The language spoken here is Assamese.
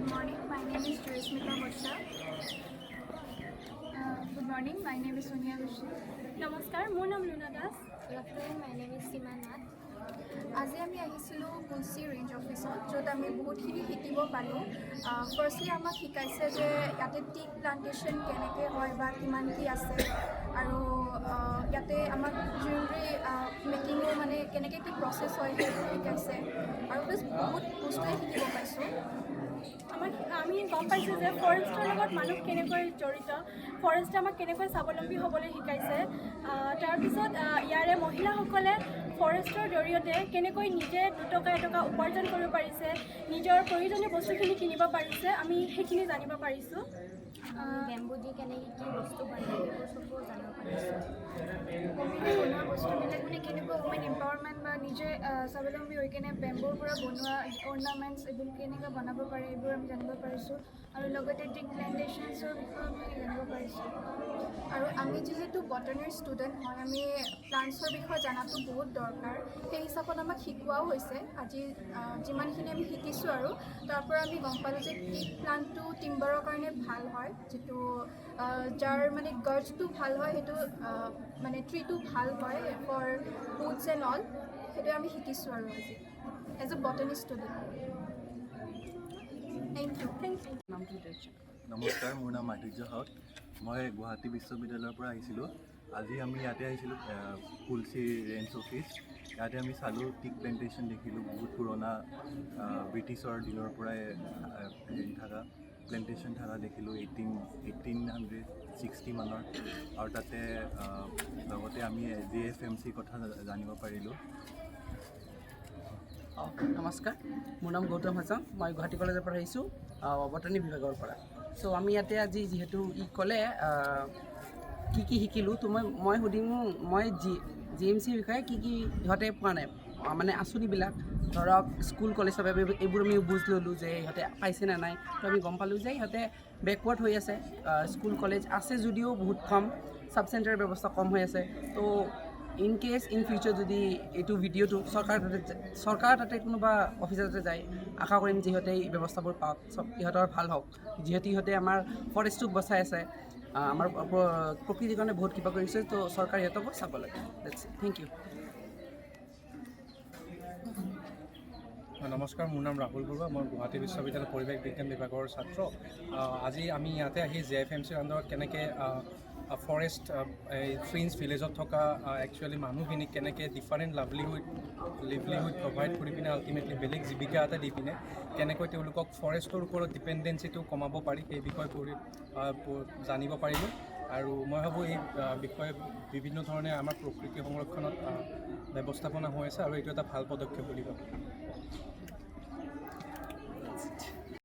Morning. My name is Joysmita Barsha. Good morning. My name is Sonia Rishi. নমস্কাৰ, মোৰ নাম Luna Das. Good afternoon, my name is Seema Nath. আজি আমি আহিছিলোঁ কুলচি ৰেঞ্জ অফিচত, য'ত আমি বহুতখিনি শিকিব পালোঁ। ফাৰ্ষ্টলি আমাক শিকাইছে যে ইয়াতে টিক প্লান্টেশ্যন কেনেকৈ হয় বা কিমান কি আছে আৰু ইয়াতে আমাক জুৱেলাৰী মেকিঙৰ মানে কেনেকৈ কি প্ৰচেছ হয়, সেইবোৰ শিকাইছে আৰু প্লাছ বহুত বস্তুৱে শিকিব পাইছোঁ। আমি গম পাইছোঁ যে ফৰেষ্টৰ লগত মানুহ কেনেকৈ জড়িত, ফৰেষ্টে আমাক কেনেকৈ স্বাৱলম্বী হ'বলৈ শিকাইছে। তাৰপিছত ইয়াৰে মহিলাসকলে ফৰেষ্টৰ জৰিয়তে কেনেকৈ নিজে দুটকা এটকা উপাৰ্জন কৰিব পাৰিছে, নিজৰ প্ৰয়োজনীয় বস্তুখিনি কিনিব পাৰিছে, আমি সেইখিনি জানিব পাৰিছোঁ। বেম্বু দি কেনেকৈ কি বস্তু বনায়, সেইবোৰ চবো জানিব পাৰিছোঁ। মহিলাই বনোৱা বস্তুবিলাক মানে কেনেকুৱা ওমেন এম্পাৱাৰমেণ্ট বা নিজে স্বাৱলম্বী হৈ কেনে বেম্বুৰ পৰা বনোৱা অৰ্নামেণ্টছ এইবোৰ কেনেকৈ বনাব পাৰে, এইবোৰ আমি জানিব পাৰিছোঁ আৰু লগতে টিক প্লেণ্টেশ্যনছৰ বিষয়ে আমি জানিব পাৰিছোঁ। আৰু আমি যিহেতু বটানীৰ ষ্টুডেণ্ট হয়, আমি প্লাণ্টছৰ বিষয়ে জনাটো বহুত দৰকাৰ। সেই হিচাপত আমাক শিকোৱাও হৈছে। আজি যিমানখিনি আমি শিকিছোঁ আৰু তাৰ পৰা আমি গম পালোঁ যে টিক প্লাণ্টটো টিম্বাৰৰ কাৰণে ভাল হয়, যিটো যাৰ মানে গছটো ভাল হয়, সেইটো মানে ট্ৰিটো ভাল হয় ফৰ উডছ এণ্ড অল। সেইটো আমি শিকিছোঁ আৰু আজি as a botany student. Thank you. Thank you. নমস্কাৰ, মোৰ নাম মাধুৰ্য সাউদ। মই গুৱাহাটী বিশ্ববিদ্যালয়ৰ পৰা আহিছিলোঁ। আজি আমি ইয়াতে আহিছিলোঁ, কুলচি ৰেঞ্জ অফিচ। ইয়াতে আমি চালোঁ, টিক প্লেণ্টেশ্যন দেখিলোঁ। বহুত পুৰণা, ব্ৰিটিছৰ দিনৰ পৰাই হেৰি থকা প্লেণ্টেশ্যন থকা দেখিলোঁ, 1860 মানৰ। আৰু তাতে লগতে আমি জেএফএমচিৰ কথা জানিব পাৰিলোঁ। অঁ, নমস্কাৰ, মোৰ নাম গৌতম হাজং। মই গুৱাহাটী কলেজৰ পৰা আহিছোঁ, বটানী বিভাগৰ পৰা। চ' আমি ইয়াতে আজি যিহেতু ই ক'লে কি কি শিকিলোঁ, তো মই সুধিম, মই জিএমচিৰ বিষয়ে কি কি ইহঁতে পোৱা নাই, মানে আঁচনিবিলাক ধৰক স্কুল কলেজৰ বাবে এইবোৰ আমি বুজ ল'লোঁ যে ইহঁতে পাইছে নে নাই। তো আমি গম পালোঁ যে ইহঁতে বেকৱাৰ্ড হৈ আছে। স্কুল কলেজ আছে যদিও বহুত কম, ছাব চেণ্টাৰৰ ব্যৱস্থা কম হৈ আছে। তো ইন কেছ ইন ফিউচাৰ যদি এইটো ভিডিঅ'টো চৰকাৰ তাতে কোনোবা অফিচাৰ তাতে যায়, আশা কৰিম যে ইহঁতে এই ব্যৱস্থাবোৰ পাওক, চব ইহঁতৰ ভাল হওক, যিহেতু ইহঁতে আমাৰ ফৰেষ্টটোক বচাই আছে, আমাৰ প্ৰকৃতিৰ কাৰণে বহুত কিবা কৰিছে। তো চৰকাৰে ইহঁতকো চাব লাগে। Thank you. নমস্কাৰ, মোৰ নাম ৰাহুল বৰুৱা। মই গুৱাহাটী বিশ্ববিদ্যালয়ৰ পৰিৱেশ বিজ্ঞান বিভাগৰ ছাত্ৰ। আজি আমি ইয়াতে আহি জেএফএমচিৰ আণ্ডাৰত কেনেকৈ ফৰেষ্ট এই ফ্ৰিঞ্জ ভিলেজত থকা একচুৱেলি মানুহখিনিক কেনেকৈ ডিফাৰেণ্ট লিভলিহুড প্ৰভাইড কৰি পিনে আল্টিমেটলি বেলেগ জীৱিকা এটা দি পিনে কেনেকৈ তেওঁলোকক ফৰেষ্টৰ ওপৰত ডিপেণ্ডেঞ্চিটো কমাব পাৰি, সেই বিষয়ে পঢ়ি জানিব পাৰিলোঁ। আৰু মই ভাবোঁ এই বিষয়ে বিভিন্ন ধৰণে আমাৰ প্ৰকৃতি সংৰক্ষণত ব্যৱস্থাপনা হৈ আছে আৰু এইটো এটা ভাল পদক্ষেপ বুলি ভাবোঁ।